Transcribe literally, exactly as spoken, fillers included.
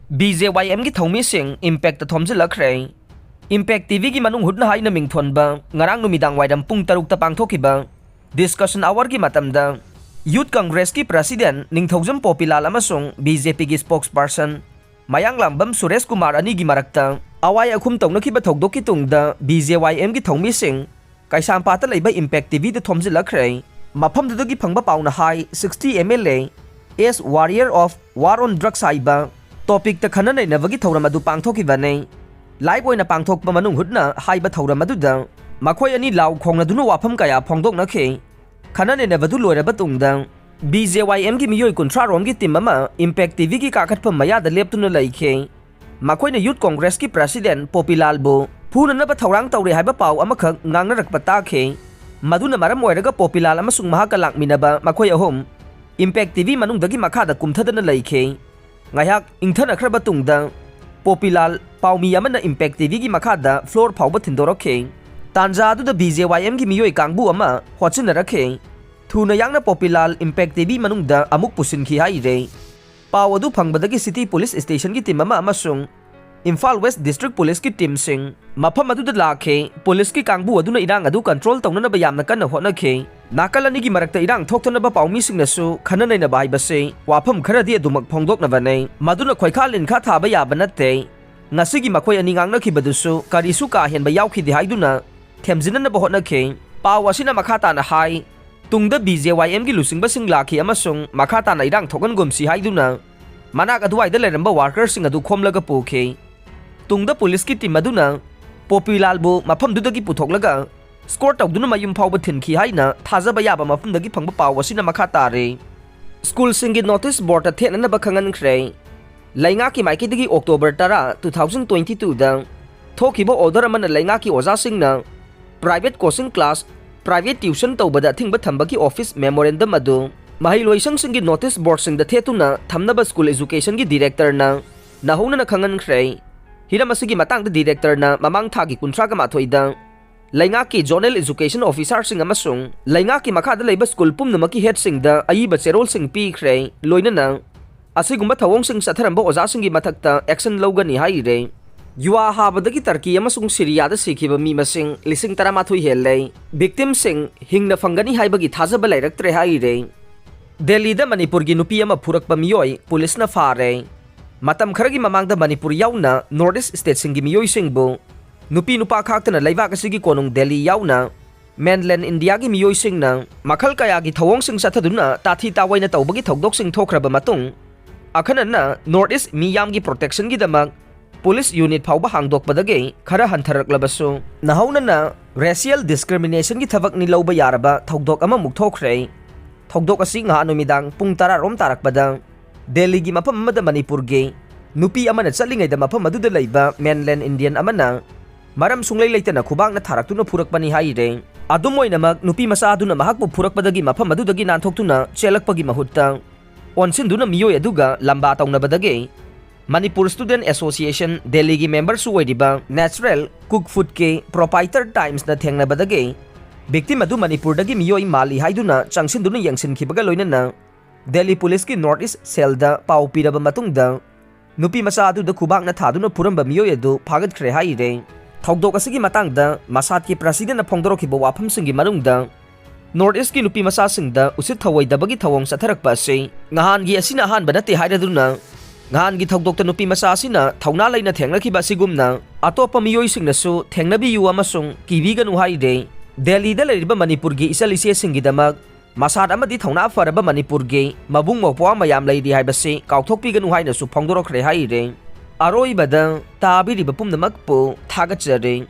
B J Y Mꯒꯤ ꯊꯧꯃꯤꯁꯤꯡ impact ꯊꯣꯝꯖꯤꯜꯂꯛꯈ꯭ꯔꯦ꯫ ꯏꯝꯄꯦꯛ ꯇꯤꯚꯤꯒꯤ ꯃꯅꯨꯡ ꯍꯨꯠꯅ ꯍꯥꯏꯅ ꯃꯤꯡꯊꯣꯟꯕ ꯉꯔꯥꯡ ꯅꯨꯃꯤꯗꯥꯡ ꯋꯥꯏꯔꯝ ꯄꯨꯡ ꯇꯔꯨꯛꯇ ꯄꯥꯡꯊꯣꯛꯈꯤꯕ ꯗꯤꯁꯀꯁꯟ ꯑꯋꯥꯔꯒꯤ ꯃꯇꯝꯗ ꯌꯨꯠ ꯀꯪꯒ꯭ꯔꯦꯁꯀꯤ ꯄ꯭ꯔꯁꯤꯗꯦꯟ ꯅꯤꯡꯊꯧꯖꯝ ꯄꯣꯄꯤꯂꯥꯜ ꯑꯃꯁꯨꯡ B J Pꯒꯤ ꯁ꯭ꯄꯣꯛꯁꯄꯔꯁꯟ ꯃꯌꯥꯡꯂꯥꯝꯕꯝ ꯁꯨꯔꯦꯁ ꯀꯨꯃꯥꯔ ꯑꯅꯤꯒꯤ ꯃꯔꯛꯇ ꯑꯋꯥꯏ ꯑꯈꯨꯝ ꯇꯧꯅꯈꯤꯕ ꯊꯧꯗꯣꯛꯀꯤ ꯇꯨꯡꯗ B J Y Mꯒꯤ ꯊꯧꯃꯤꯁꯤꯡ ꯀꯩꯁꯥꯝꯄꯥꯠꯇ ꯂꯩꯕ ꯏꯝꯄꯦꯛ ꯇꯤꯚꯤꯗ ꯊꯣꯝꯖꯤꯜꯂꯛꯈ꯭ꯔꯦ꯫ ꯃꯐꯝꯗꯨꯗꯒꯤ ꯐꯪꯕ ꯄꯥꯎꯅ ꯍꯥꯏ, sixty M L A as warrior of war on drugs ꯍꯥꯏꯕ ꯇꯣꯄꯤꯛꯇ ꯈꯟꯅ ꯅꯩꯅꯕꯒꯤ ꯊꯧꯔꯝ ꯑꯗꯨ ꯄꯥꯡꯊꯣꯛꯈꯤꯕꯅꯤ꯫ ꯂꯥꯏꯚ ꯑꯣꯏꯅ ꯄꯥꯡꯊꯣꯛꯄ ꯃꯅꯨꯡ ꯍꯨꯠꯅ ꯍꯥꯏꯕ ꯊꯧꯔꯝ ꯑꯗꯨꯗ ꯃꯈꯣꯏ ꯑꯅꯤ ꯂꯥꯎ ꯈꯣꯡꯅꯗꯨꯅ ꯋꯥꯐꯝ ꯀꯌꯥ ꯐꯣꯡꯗꯣꯛꯅꯈꯤ꯫ ꯈꯟꯅ ꯅꯩꯅꯕꯗꯨ ꯂꯣꯏꯔꯕ ꯇꯨꯡꯗ B J Y Mꯒꯤ ꯃꯤꯑꯣꯏ ꯀꯨꯟꯊ꯭ꯔꯥ ꯔꯣꯝꯒꯤ ꯇꯤꯝ ꯑꯃ ꯏꯝꯄꯦꯛ ꯇꯤꯚꯤꯒꯤ ꯀꯥꯈꯠꯐꯝ ꯃꯌꯥꯗ ꯂꯦꯞꯇꯨꯅ ꯂꯩꯈꯤ꯫ ꯃꯈꯣꯏꯅ ꯌꯨꯠ ꯀꯪꯒ꯭ꯔꯦꯁꯀꯤ ꯄ꯭ꯔꯁꯤꯗꯦꯟ ꯄꯣꯄꯤꯂꯥꯜꯕꯨ ꯐꯨꯅꯅꯕ ꯊꯧꯔꯥꯡ ꯇꯧꯔꯤ ꯍꯥꯏꯕ ꯄꯥꯎ ꯑꯃꯈꯛ ꯉꯥꯡꯅꯔꯛꯄ ꯇꯥꯈꯤ꯫ ꯃꯗꯨꯅ ꯃꯔꯝ ꯑꯣꯏꯔꯒ ꯄꯣꯄꯤꯂꯥꯜ ꯑꯃꯁꯨꯡ ꯃꯍꯥꯛꯀ ꯂꯥꯛꯃꯤꯟꯅꯕ ꯃꯈꯣꯏ ꯑꯍꯨꯝ ꯏꯝꯄꯦꯛ ꯇꯤꯚꯤ ꯃꯅꯨꯡꯗꯒꯤ ꯃꯈꯥꯗ ꯀꯨꯝꯊꯗꯅ ꯂꯩꯈꯤ꯫ ꯉꯥꯏꯍꯥꯛ ꯏꯪꯊꯅꯈ꯭ꯔꯕ ꯇꯨꯡꯗ ꯄꯣꯄꯤꯂꯥꯜ ꯄꯥꯎꯃꯤ ꯑꯃꯅ ꯏꯝꯄꯦꯛ ꯇꯤꯚꯤꯒꯤ ꯃꯈꯥꯗ ꯐ꯭ꯂꯣꯔ ꯐꯥꯎꯕ ꯊꯤꯟꯗꯣꯔꯛꯈꯤ꯫ ꯇꯥꯟꯖꯥ ꯑꯗꯨꯗ B J Y Mꯒꯤ ꯃꯤꯑꯣꯏ ꯀꯥꯡꯕꯨ ꯑꯃ ꯍꯣꯠꯆꯤꯟꯅꯔꯛꯈꯤ꯫ ꯊꯨꯅ ꯌꯥꯡꯅ ꯄꯣꯄꯤꯂꯥꯜ ꯏꯝꯄꯦꯛ ꯇꯤꯚꯤ ꯃꯅꯨꯡꯗ ꯑꯃꯨꯛ ꯄꯨꯁꯤꯟꯈꯤ ꯍꯥꯏꯔꯦ꯫ ꯄꯥꯎ ꯑꯗꯨ ꯐꯪꯕꯗꯒꯤ ꯁꯤꯇꯤ ꯄꯨꯂꯤꯁ ꯁ꯭ꯇꯦꯁꯟꯒꯤ ꯇꯤꯝ ꯑꯃ ꯑꯃꯁꯨꯡ ꯏꯝꯐꯥꯜ ꯋꯦꯁ ꯗꯤꯁꯇ꯭ꯔꯤꯛ ꯄꯨꯂꯤꯁꯀꯤ ꯇꯤꯝꯁꯤꯡ ꯃꯐꯝ ꯑꯗꯨꯗ ꯂꯥꯛꯈꯤ꯫ ꯄꯨꯂꯤꯁꯀꯤ ꯀꯥꯡꯕꯨ ꯑꯗꯨꯅ ꯏꯔꯥꯡ ꯑꯗꯨ ꯀꯟꯇ꯭ꯔꯣꯜ ꯇꯧꯅꯅꯕ ꯌꯥꯝꯅ ꯀꯟꯅ ꯍꯣꯠꯅꯈꯤ꯫ ꯅꯥꯀꯜ ꯑꯅꯤꯒꯤ ꯃꯔꯛꯇ ꯏꯔꯥꯡ ꯊꯣꯛꯇꯅꯕ ꯄꯥꯎꯃꯤꯁꯤꯡꯅꯁꯨ ꯈꯟꯅ ꯅꯩꯅꯕ ꯍꯥꯏꯕꯁꯤ ꯋꯥꯐꯝ ꯈꯔꯗꯤ ꯑꯗꯨꯃꯛ ꯐꯣꯡꯗꯣꯛꯅꯕꯅꯤ꯫ ꯃꯗꯨꯅ ꯈꯣꯏꯈꯥ ꯂꯤꯟꯈꯥ ꯊꯥꯕ ꯌꯥꯕ ꯅꯠꯇꯦ꯫ ꯉꯁꯤꯒꯤ ꯃꯈꯣꯏ ꯑꯅꯤ ꯉꯥꯡꯅꯈꯤꯕꯗꯨꯁꯨ ꯀꯔꯤꯁꯨ ꯀꯥ ꯍꯦꯟꯕ ꯌꯥꯎꯈꯤꯗꯦ ꯍꯥꯏꯗꯨꯅ ꯊꯦꯝꯖꯤꯟꯅꯅꯕ ꯍꯣꯠꯅꯈꯤ꯫ ꯄꯥꯎ ꯑꯁꯤꯅ ꯃꯈꯥ ꯇꯥꯅ ꯍꯥꯏ, ꯇꯨꯡꯗ B J Y Mꯒꯤ ꯂꯨꯆꯤꯡꯕꯁꯤꯡ ꯂꯥꯛꯈꯤ ꯑꯃꯁꯨꯡ ꯃꯈꯥ ꯇꯥꯅ ꯏꯔꯥꯡ ꯊꯣꯛꯍꯟꯒꯨꯝꯁꯤ ꯍꯥꯏꯗꯨꯅ ꯃꯅꯥꯛ ꯑꯗꯨꯋꯥꯏꯗ ꯂꯩꯔꯝꯕ ꯋꯥꯔꯀꯔꯁꯤꯡ ꯑꯗꯨ ꯈꯣꯝꯂꯒ ꯄꯨꯈꯤ꯫ ꯇꯨꯡꯗ ꯄꯨꯂꯤꯁꯀꯤ ꯇꯤꯝ ꯑꯗꯨꯅ ꯄꯣꯄꯤꯂꯥꯜꯕꯨ ꯃꯐꯝꯗꯨꯗꯒꯤ ꯄꯨꯊꯣꯛꯂꯒ ꯁ꯭ꯀꯣꯔ ꯇꯧꯗꯨꯅ ꯃꯌꯨꯝ ꯐꯥꯎꯕ ꯊꯤꯟꯈꯤ ꯍꯥꯏꯅ ꯊꯥꯖꯕ ꯌꯥꯕ ꯃꯐꯝꯗꯒꯤ ꯐꯪꯕ ꯄꯥꯎ ꯑꯁꯤꯅ ꯃꯈꯥ ꯇꯥꯔꯤ꯫ ꯁ꯭ꯀꯨꯜꯁꯤꯡꯒꯤ ꯅꯣꯇꯤꯁ ꯕꯣꯔꯗꯇ ꯊꯦꯠꯅꯅꯕ ꯈꯪꯍꯟꯈ꯭ꯔꯦ꯫ ꯂꯩꯉꯥꯛꯀꯤ ꯃꯥꯏꯀꯩꯗꯒꯤ ꯑꯣꯛꯇꯣꯕꯔ ꯇꯔꯥ, two thousand twenty twoꯗ ꯊꯣꯛꯈꯤꯕ ꯑꯣꯔꯗꯔ ꯑꯃꯅ ꯂꯩꯉꯥꯛꯀꯤ ꯑꯣꯖꯥꯁꯤꯡꯅ private coaching class, private tuition ꯇꯧꯕꯗ ꯑꯊꯤꯡꯕ ꯊꯝꯕꯒꯤ ꯑꯣꯐꯤꯁ ꯃꯦꯃꯣꯔꯦꯟꯗꯝ ꯑꯗꯨ ꯃꯍꯩꯂꯣꯏꯁꯪꯁꯤꯡꯒꯤ ꯅꯣꯇꯤꯁ ꯕꯣꯔꯗꯁꯤꯡꯗ ꯊꯦꯠꯇꯨꯅ ꯊꯝꯅꯕ ꯁ꯭ꯀꯨꯜ ꯑꯦꯖꯨꯀꯦꯁꯟꯒꯤ ꯗꯤꯔꯦꯛꯇꯔꯅ ꯅꯧꯍꯧꯅꯅ ꯈꯪꯍꯟꯈ꯭ꯔꯦ꯫ ꯍꯤꯔꯝ ꯑꯁꯤꯒꯤ ꯃꯇꯥꯡꯗ ꯗꯤꯔꯦꯛꯇꯔꯅ ꯃꯃꯥꯡ ꯊꯥꯒꯤ ꯀꯨꯟꯊ꯭ꯔꯥꯒ ꯃꯥꯊꯣꯏꯗ ꯂꯩꯉꯥꯛꯀꯤ ꯖꯣꯅꯦꯜ ꯑꯦꯖꯨꯀꯦꯁꯟ ꯑꯣꯐꯤꯁꯥꯔꯁꯤꯡ ꯑꯃꯁꯨꯡ ꯂꯩꯉꯥꯛꯀꯤ ꯃꯈꯥꯗ ꯂꯩꯕ ꯁ꯭ꯀꯨꯜ ꯄꯨꯝꯅꯃꯛꯀꯤ ꯍꯦꯗꯁꯤꯡꯗ ꯑꯏꯕ ꯆꯦꯔꯣꯜꯁꯤꯡ ꯄꯤꯈ꯭ꯔꯦ, ꯂꯣꯏꯅꯅ ꯑꯁꯤꯒꯨꯝꯕ ꯊꯧꯑꯣꯡꯁꯤꯡ ꯆꯠꯊꯔꯝꯕ ꯑꯣꯖꯥꯁꯤꯡꯒꯤ ꯃꯊꯛꯇ action ꯂꯧꯒꯅꯤ ꯍꯥꯏꯔꯦ꯫ ꯌꯨ ꯑꯥ ꯍꯥꯕꯗꯒꯤ ꯇꯔꯀꯤ ꯑꯃꯁꯨꯡ ꯁꯤꯔꯤꯌꯥꯗ ꯁꯤꯈꯤꯕ ꯃꯤ ꯃꯁꯤꯡ ꯂꯤꯁꯤꯡ ꯇꯔꯥꯃꯥꯊꯣꯏ ꯍꯦꯜꯂꯦ꯫ Victimꯁꯤꯡ ꯍꯤꯡꯅ ꯐꯪꯒꯅꯤ ꯍꯥꯏꯕꯒꯤ ꯊꯥꯖꯕ ꯂꯩꯔꯛꯇ꯭ꯔꯦ ꯍꯥꯏꯔꯦ꯫ ꯗꯦꯜꯂꯤꯗ ꯃꯅꯤꯄꯨꯔꯒꯤ ꯅꯨꯄꯤ ꯑꯃ ꯐꯨꯔꯛꯄ ꯃꯤꯑꯣꯏ ꯄꯨꯂꯤꯁꯅ ꯐꯥꯔꯦ꯫ ꯃꯇꯝ ꯈꯔꯒꯤ ꯃꯃꯥꯡꯗ ꯃꯅꯤꯄꯨꯔ ꯌꯥꯎꯅ North East stateꯁꯤꯡꯒꯤ ꯃꯤꯑꯣꯏꯁꯤꯡꯕꯨ ꯅꯨꯄꯤ ꯅꯨꯄꯥ ꯈꯥꯛꯇꯅ ꯂꯩꯕꯥꯛ ꯑꯁꯤꯒꯤ ꯀꯣꯅꯨꯡ ꯗꯦꯜꯂꯤ ꯌꯥꯎꯅ mainland Indiaꯒꯤ ꯃꯤꯑꯣꯏꯁꯤꯡꯅ ꯃꯈꯜ ꯀꯌꯥꯒꯤ ꯊꯧꯑꯣꯡꯁꯤꯡ ꯆꯠꯊꯗꯨꯅ ꯇꯥꯊꯤ ꯇꯥꯑꯣꯏꯅ ꯇꯧꯕꯒꯤ ꯊꯧꯗꯣꯛꯁꯤꯡ ꯊꯣꯛꯈ꯭ꯔꯕ ꯃꯇꯨꯡ, ꯑꯈꯟꯅꯅ North East ꯃꯤꯌꯥꯝꯒꯤ protectionꯒꯤꯗꯃꯛ police unit ꯐꯥꯎꯕ ꯍꯥꯡꯗꯣꯛꯄꯗꯒꯤ ꯈꯔ ꯍꯟꯊꯔꯛꯂꯕꯁꯨ, ꯅꯍꯧꯅꯅ racial discriminationꯒꯤ ꯊꯕꯛꯅꯤ ꯂꯧꯕ ꯌꯥꯔꯕ ꯊꯧꯗꯣꯛ ꯑꯃꯃꯨꯛ ꯊꯣꯛꯈ꯭ꯔꯦ꯫ ꯊꯧꯗꯣꯛ ꯑꯁꯤ ꯉꯍꯥꯟ ꯅꯨꯃꯤꯗꯥꯡ ꯄꯨꯡ ꯇꯔꯥ ꯔꯣꯝ ꯇꯥꯔꯛꯄꯗ ꯗꯦꯜꯂꯤꯒꯤ ꯃꯐꯝ ꯑꯃꯗ ꯃꯅꯤꯄꯨꯔꯒꯤ ꯅꯨꯄꯤ ꯑꯃꯅ ꯆꯠꯂꯤꯉꯩꯗ ꯃꯐꯝ ꯑꯗꯨꯗ ꯂꯩꯕ mainland Indian ꯑꯃꯅ ꯃꯔꯝ ꯁꯨꯡꯂꯩ ꯂꯩꯇꯅ ꯈꯨꯕꯥꯛꯅ ꯊꯥꯔꯛꯇꯨꯅ ꯐꯨꯔꯛꯄꯅꯤ ꯍꯥꯏꯔꯦ꯫ ꯑꯗꯨꯝ ꯑꯣꯏꯅꯃꯛ, ꯅꯨꯄꯤ ꯃꯆꯥ ꯑꯗꯨꯅ ꯃꯍꯥꯛꯄꯨ ꯐꯨꯔꯛꯄꯗꯒꯤ ꯃꯐꯝ ꯑꯗꯨꯗꯒꯤ ꯅꯥꯟꯊꯣꯛꯇꯨꯅ ꯆꯦꯜꯂꯛꯄꯒꯤ ꯃꯍꯨꯠꯇ, ꯑꯣꯟꯁꯤꯟꯗꯨꯅ ꯃꯤꯑꯣꯏ ꯑꯗꯨꯒ ꯂꯝꯕꯥ ꯇꯧꯅꯕꯗꯒꯤ ꯃꯅꯤꯄꯨꯔ Student Association ꯗꯦꯜꯂꯤꯒꯤ memberꯁꯨ ꯑꯣꯏꯔꯤꯕ Natural Cook Foodꯀꯤ proprietor Timesꯅ ꯊꯦꯡꯅꯕꯗꯒꯤ victim ꯑꯗꯨ ꯃꯅꯤꯄꯨꯔꯗꯒꯤ ꯃꯤꯑꯣꯏ ꯃꯥꯜꯂꯤ ꯍꯥꯏꯗꯨꯅ ꯆꯪꯁꯤꯟꯗꯨꯅ ꯌꯦꯡꯁꯤꯟꯈꯤꯕꯒ ꯂꯣꯏꯅꯅ ꯗꯦꯜꯂꯤ ꯄꯨꯂꯤꯁꯀꯤ North East cellꯗ ꯄꯥꯎ ꯄꯤꯔꯕ ꯃꯇꯨꯡꯗ, ꯅꯨꯄꯤ ꯃꯆꯥ ꯑꯗꯨꯗ ꯈꯨꯕꯥꯛꯅ ꯊꯥꯗꯨꯅ ꯐꯨꯔꯝꯕ ꯃꯤꯑꯣꯏ ꯑꯗꯨ ꯐꯥꯒꯠꯈ꯭ꯔꯦ ꯍꯥꯏꯔꯦ꯫ ꯊꯧꯗꯣꯛ ꯑꯁꯤꯒꯤ ꯃꯇꯥꯡꯗ ꯃꯁꯥꯗꯀꯤ presidentꯅ ꯐꯣꯡꯗꯣꯔꯛꯈꯤꯕ ꯋꯥꯐꯝꯁꯤꯡꯒꯤ ꯃꯅꯨꯡꯗ, North Eastꯀꯤ ꯅꯨꯄꯤ ꯃꯆꯥꯁꯤꯡꯗ ꯎꯁꯤꯠ ꯊꯧꯑꯣꯏꯗꯕꯒꯤ ꯊꯧꯑꯣꯡ ꯆꯠꯊꯔꯛꯄ ꯑꯁꯤ ꯉꯍꯥꯟꯒꯤ ꯑꯁꯤꯅ ꯑꯍꯥꯟꯕ ꯅꯠꯇꯦ ꯍꯥꯏꯔꯗꯨꯅ, ꯉꯍꯥꯟꯒꯤ ꯊꯧꯗꯣꯛꯇ ꯅꯨꯄꯤ ꯃꯆꯥ ꯑꯁꯤꯅ ꯊꯧꯅꯥ ꯂꯩꯅ ꯊꯦꯡꯅꯈꯤꯕ ꯑꯁꯤꯒꯨꯝꯅ ꯑꯇꯣꯞꯄ ꯃꯤꯑꯣꯏꯁꯤꯡꯅꯁꯨ ꯊꯦꯡꯅꯕꯤꯌꯨ ꯑꯃꯁꯨꯡ ꯀꯤꯕꯤꯒꯅꯨ ꯍꯥꯏꯔꯦ꯫ ꯗꯦꯜꯂꯤꯗ ꯂꯩꯔꯤꯕ ꯃꯅꯤꯄꯨꯔꯒꯤ ꯏꯆꯜ ꯏꯆꯦꯁꯤꯡꯒꯤꯗꯃꯛ ꯃꯁꯥꯠ ꯑꯃꯗꯤ ꯊꯧꯅꯥ ꯐꯔꯕ ꯃꯅꯤꯄꯨꯔꯒꯤ ꯃꯕꯨꯡ ꯃꯧꯄ꯭ꯋꯥ ꯃꯌꯥꯝ ꯂꯩꯔꯤ ꯍꯥꯏꯕꯁꯤ ꯀꯥꯎꯊꯣꯛꯄꯤꯒꯅꯨ ꯍꯥꯏꯅꯁꯨ ꯐꯣꯡꯗꯣꯔꯛꯈ꯭ꯔꯦ ꯍꯥꯏꯔꯦ꯫ ꯑꯔꯣꯏꯕꯗ ꯇꯥꯕꯤꯔꯤꯕ ꯄꯨꯝꯅꯃꯛꯄꯨ ꯊꯥꯒꯠꯆꯔꯤ꯫